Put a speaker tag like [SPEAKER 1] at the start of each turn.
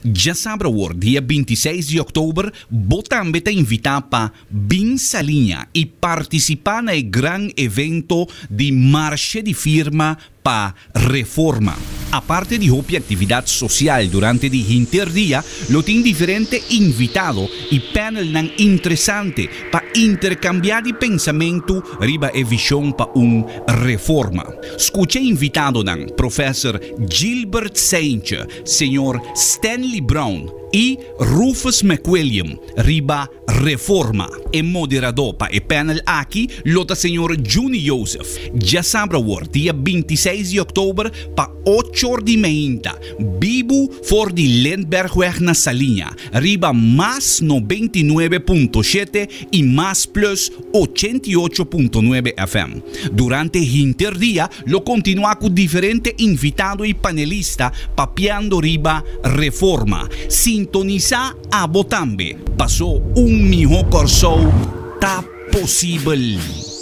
[SPEAKER 1] Djasabra awor, dia 26 di òktober, bo tambe ta invitá pa bin Saliña i partisipá na e gran evento di Marshe di Firma pa Reforma. Aparte di hopi aktividat sosial durante di hinter dia, lo tin diferente invitado i panelnan interesante pa interkambiá di pensamentu riba e vishon pa un reforma. Skucha invitadonan Professor Gilbert Seintje, Señor Stanley Brown i Rufus McWilliam riba Reforma. E moderadó pa e panel aki lo ta señor Juni Joseph. Djasabra awor, dia 26 di òktober pa ochor di meinta, bibu for di Lindbergweg na Saliña, riba Mas 99.7 i Mas Plus 88.9 FM. Durante hinter dia lo kontinuá ku diferente invitado i panelista papiando riba Reforma. Sintonisá abo tambe, pasó un mihó Kòrsou ta posibel!